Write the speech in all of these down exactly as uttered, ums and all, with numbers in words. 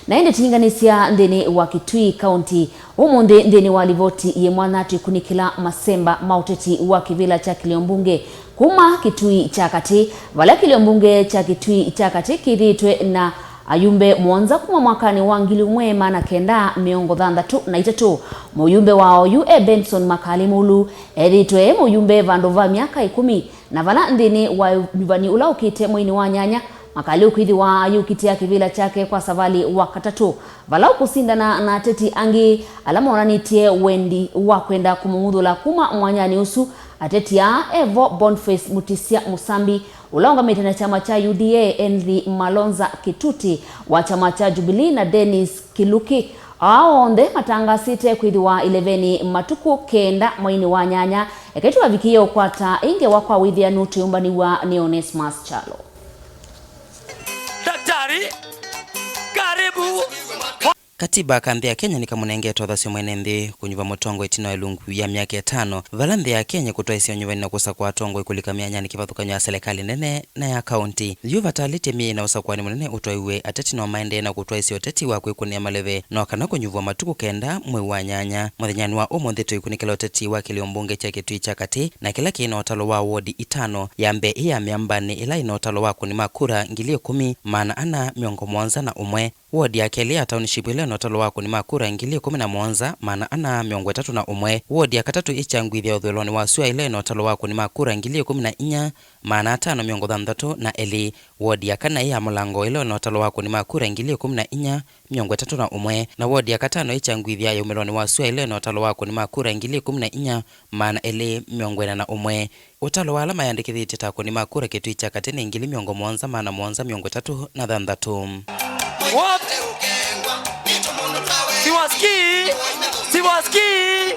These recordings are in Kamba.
Na ĩndĩ tũlinganĩsya nthĩnĩ wa Kitui County ũmũnthĩ, nthĩnĩ wa livoti yĩ mwanya twĩkunĩkĩla masemba ma ũteti wa kĩvĩla kya kĩlio mbunge kuma Kitui kya katĩ, vala kĩlio mbunge kya Kitui kya katĩ kĩthĩĩtwe na ayumbe mũonza kuma mwakanĩ wa ngili ĩmwe maana kenda mĩongo thanthatũ na itatũ. Mũyumbe wa oyu e Benson Makali Mulu, ethĩĩtwe e mũyumbe vandũ va myaka ĩkũmi, na vala nthĩnĩ wa ũnyuvani ũla ũkĩte mweinĩ wa nyanya, Makali ũkwĩthĩwa ayũkitĩa kĩvĩla kyake kwa savalĩ wa katatũ, vala ũkũsindana na ateti angĩ ala monanĩtye wendi wa kwenda kũmũng'uthũla kuma mwanyanĩ ũsu. Ateti aa evo Boniface Mutisya Musambi, ũla ũngamĩte na kyama kya U D A, Henry Malonza Kituti wa kyama kya Jubilee, na Dennis Kiluki. Aa onthe matangasĩte kwĩthĩwa ĩlevenĩ matukũ kenda mweinĩ wa nyanya. Eke tũvavikĩe ũkwata ĩ ngewa kwa wĩthĩanu tũyũmbanĩw'a nĩ Onesmus Kyalo. Daktari, karibu. Katiba ka nthĩ ya Kenya nĩkamũnengete ũthasyo mwene nthĩ kũnyuva mũtongoi ĩtina wa ĩlungu ya myaka ĩtano, vala nthĩ ya Kenya kũtwaĩsye ũnyuvani na kũsakũa atongoi kũlika myanyanĩ kĩvathũkany'o ya selekalĩ nene na ya kaunti. Yu vatalĩtye myei na ũsakũani mũnene ũtwaiwe, ateti no maendee na kũtwaĩsya ũteti wa kwĩkũnĩa maleve no kana kũnyuvwa matukũ kenda mwei wa nyanya. Mũthenyanĩ wa ũmũnthĩ tũikunĩkĩla ũteti wa kĩlio mbunge kya Kitui kya katĩ, na kĩla kĩ na ũtalo wa wodi itano, ya mbee ĩ ya Mĩambanĩ, ĩla ĩ na ũtalo wa akũni ma kura ngili ĩkũmi, maana ana mĩongo mũonza na ũmwe. Wodi ya kelĩ ya Township ĩla ĩna ũtalo wa akũni ma kura ngili ĩkũmi na mũonza, maana ana mĩongo ĩtatũ na ũmwe. Wodi ya katatũ ĩ Kyangwithya ũthũĩlonĩ wa sua ĩla ĩna ũtalo wa akũni ma kura ngili ĩkũmi na inya, maana atano mĩongo thanthatũ na elĩ. Wodi ya kana ĩ ya Mũlango ĩla ĩna ũtalo wa akũni ma kura ngili ĩkũmi na inya, mĩongo ĩtatũ na ũmwe. Na wodi ya katano ĩ Kyangwithya ya umĩlonĩ wa sua ĩla ĩna ũtalo wa akũni ma kura ngili ĩkũmi na inya, maana elĩ mĩongo ĩna na ũmwe. Ũtalo wa ala mayandĩkĩthĩtye ta akũni ma kura Kitui kya katĩ nĩ ngili mĩongo mũonza, maana mũonza mĩongo ĩtatũ na thanthatũ. What? Siwasikii! Siwasikii!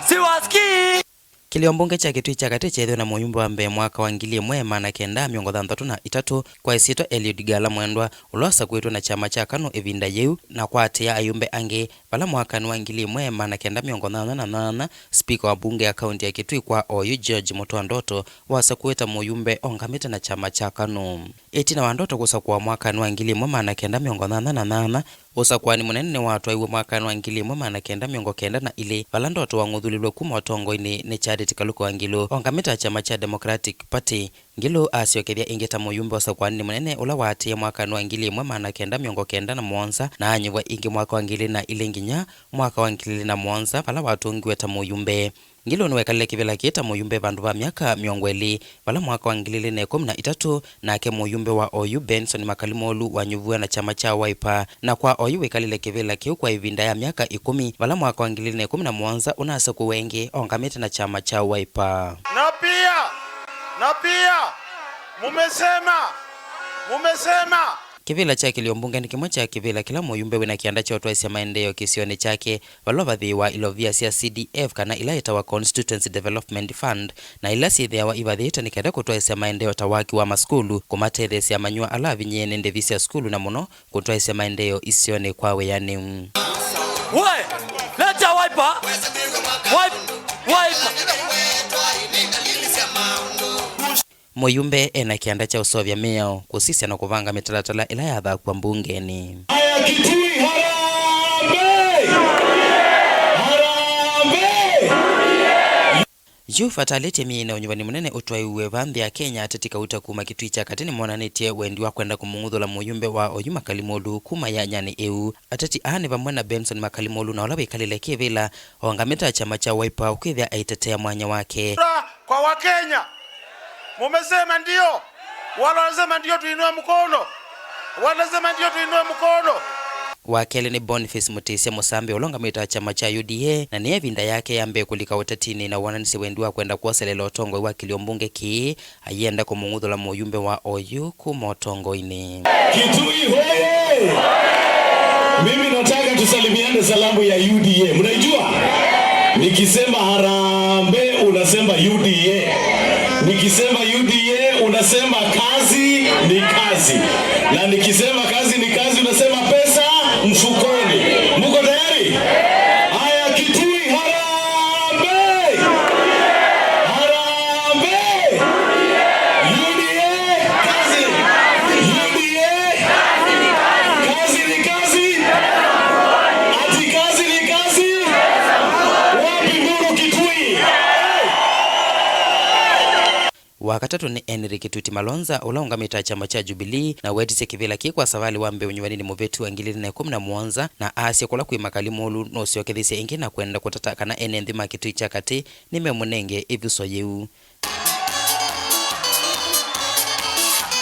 Siwasikii! Kĩlio mbunge kya Kitui kya katĩ kyeethĩwe na mũyumbe wa mbee mwaka wa ngili ĩmwe maana kenda mĩongo thanthatũ na itatũ kwa ĩsyĩtwa Eliud Gala Mwendwa, ũla wasakũĩtwe na kyama kya KANU ĩvinda yĩu na kwaatĩĩa ayumbe angĩ. Vala mwakanĩ wa ngili ĩmwe maana kenda mĩongo nyanya na nyanya, spika wa mbunge ya kaunti ya Kitui kwa oyu George Mũtũa Ndoto wasakũĩwe ta mũyumbe ongamĩte na kyama kya KANU. Ĩtina wa Ndoto kũsakũwa mwakanĩ wa ngili ĩmwe maana kenda mĩongo nyanya na nyanya, ũsakũani mũnene nĩwatwaiwe mwakanĩ wa ngili ĩmwe maana kenda mĩongo kenda na ilĩ, vala Ndoto wang'uthũlilwe kuma ũtongoinĩ nĩ Charity Kaluki Wangilu ongamĩte na kyama kya Democratic Party. Ngilu asyokethya ĩngĩ ta mũyumbe ũsakũaninĩ mũnene ũla waatĩĩe mwakanĩ wa ngili ĩmwe maana kenda mĩongo kenda na mũonza, na anyuvwa ĩngĩ mwaka wa ngili ilĩ na ilĩ nginya mwaka wa ngili ilĩ na mũonza, vala watũngiwe ta mũyumbe. Ngilu nĩwekalile kĩvĩla kĩĩ ta mũyumbe vandũ va myaka mĩongo ĩlĩ, vala mwaka wa ngili ilĩ na ĩkũmi na itatũ, nake mũyumbe wa oyu Benson Makali Molu wanyuviwe na kyama kya Wiper. Na kwa oyu wĩkalile kĩvĩla kĩu kwa ĩvinda ya myaka ĩkũmi, vala mwaka wa ngili ilĩ na ĩkũmi na mũonza ũnasakũiwe ĩngĩ ongamĩte na kyama kya Wiper. Na pia, na pia, mumesema, mumesema. Kĩvĩla kya kĩlio mbunge nĩ kĩmwe kya kĩvĩla kĩla mũyumbe wĩna kĩanda kya ũtwaĩsya maendeeo kĩsionĩ kyake, vala ũvathĩĩwa ilovia sya C D F kana ila ĩtawa Constituency Development Fund, na ila syĩthĩawa ivathĩĩtwe nĩ kenda kũtwaĩsya maendeeo ta waki wa masukulu, kũmatetheesya amanyĩw'a ala avinyĩĩe nĩ ndĩvi sya sukulu, na mũno kũtwaĩsya maendeeo isionĩ kwa wĩanĩu. We, leta Wiper! Wiper! Wiper! Mũyumbe ena kĩanda kya ũseũvya mĩao, kũsisya na kũvanga mĩtalatala ĩla yathakwa mbungenĩ. Aya, Kitui harambee! Harambee! Yu vatalĩtye myei na ũnyuvani mũnene ũtwaiwe va nthĩ ya Kenya, ateti kauta kuma Kitui kya katĩ nĩmonanĩtye wendi wa kwenda kũmũng'uthũla mũyumbe wa oyu Makali Molu kuma yanyanĩ ĩu. Ateti aa nĩ vamwe na Benson Makali Molu na ũla wĩkalile kĩvĩla ongamĩte na kyama kya Wiper ũkwĩthĩa aitetea mwanya wake. Kura kwa Wakenya. Mumesema ndio? Wale wanasema ndio tuinue mkono. Wanasema ndio tuinue mkono. Wa kelĩ nĩ Boniface Mutisya Musambi ũla ũngamĩte na kyama kya U D A, na nĩ ĩvinda yake ya mbee kũlika ũtetinĩ na wonanisye wendi wa kwenda kwoselela ũtongoi wa kĩlio mbunge kĩĩ, ayenda kũmũng'uthũla mũyumbe wa oyu kuma ũtongoinĩ. Kitui hoye! Mimi nataka tusalimiane salamu ya U D A. Mnaijua? Nikisema harambee, unasema U D A. Nikisema U D A, unasema kazi ni kazi. Na nikisema kazi ni kazi, unasema pesa mfukoni. Mko tayari? Haya, Kitui harambee! Harambee! U D A kazi! U D A kazi ni kazi! Wa katatũ nĩ Henry Kĩtuti Malonza, ũla ũngamĩtaa kyama kya Jubilee, na wetisye kĩvĩla kĩĩ kwa savalĩ wa mbee ũnyuvanĩnĩ mũvĩtu wa ngili ilĩ na ĩkũmi na mũonza, na aasya kũla kwĩ makali mũũlu nũsyokethesye ĩngĩ na kwenda kũtata kana ene nthĩ ma Kĩtui kya Katĩ nĩmemũnenge ĩvuso yĩu.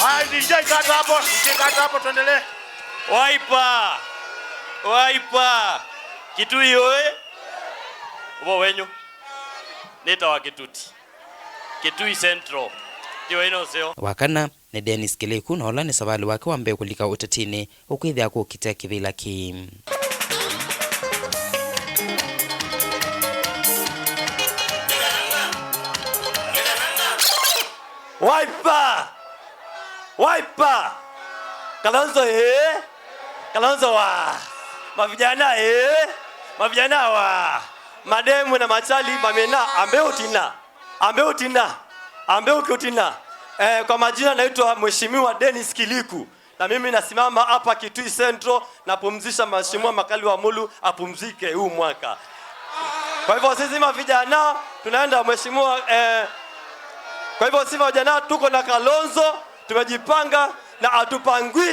Haya, D J, kata hapo, D J, kata hapo, tuendelee. Wiper! Wiper! Kitui oye! Ũvoo wenyu. Nĩtawa Kĩtuti. Kitui Central. Tiwa ino seo. Wa kana nĩ Dennis Kĩlĩku, na ũla nĩ savalĩ wake wa mbee kũlika ũtetinĩ, ũkwĩthĩa kũkita kĩvĩla kĩĩ. Wiper! Wiper! Kalonzo ee! Kalonzo wa! Mavijana ee! Mavijana wa! Mademu na machali mamena ambe utina. Ambe utina. Ambe ukiutina. Eh, kwa majina naitwa Mheshimiwa Dennis Kiliku. Na mimi nasimama hapa Kitui Central, napumzisha Mheshimiwa Makali wa Mulu apumzike huu mwaka. Kwa hivyo sisi mavijana tunaenda Mheshimiwa, eh, kwa hivyo sisi vijana tuko na Kalonzo, tumejipanga na hatupangwi,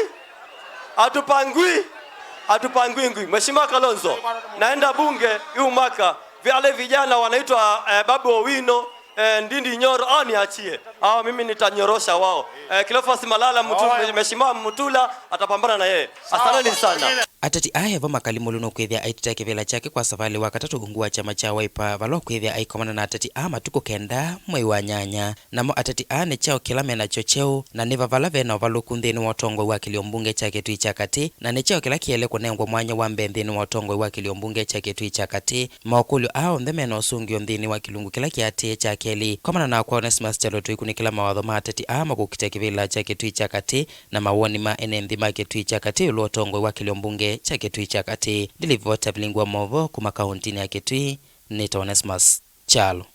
hatupangwi, hatupangwingwi. Mheshimiwa Kalonzo, naenda bunge huu mwaka, wale vijana wanaitwa, eh, Babu Owino, eh, Ndindi Nyoro, hao niachie. Hao mimi nitanyorosha wao. Eh, Cleophas Malala, Mutu-, Mheshimiwa Mutula atapambana na yeye. Asanteni sana. Ateti aa vo Makali Mulu nũkwĩthĩa aitĩte kĩvĩla kyake kwa savalĩ wa katatũ ungu wa kyama kya Wiper, vala ũkwĩthĩa aikomana na ateti aa matukũ kenda mwei wa nyanya. Namo ateti aa nĩ kyaũ kĩla menakyo kyeũ, na nĩ va vala ve na ũvalũku nthĩnĩ wa ũtongoi wa kĩlio mbunge kya Kĩtui kya Katĩ, na nĩ kyaũ kĩla kĩele kũnengwa mwanya wa mbee nthĩnĩ wa ũtongoi wa kĩlio mbunge kya Kĩtui kya Katĩ? Makũlyo aa onthe me na ũsũngĩo nthĩnĩ wa kĩlungu kĩla kĩatĩĩe kya kelĩ. Komana nakwa Onesmus Kyalo tũikũnĩkĩla mawatho ma ateti aa makũkita kĩvĩla kya Kĩtui kya Katĩ na mawoni ma ene nthĩ ma Kĩtui kya Katĩ ĩũlũ wa ũtongoi wa kĩlio mbunge kya Kĩtui kya Katĩ. Ndilivota vilingi wa maũvoo kuma kaũntinĩ ya Kĩtui, nĩtawa Onesmus Kyalo.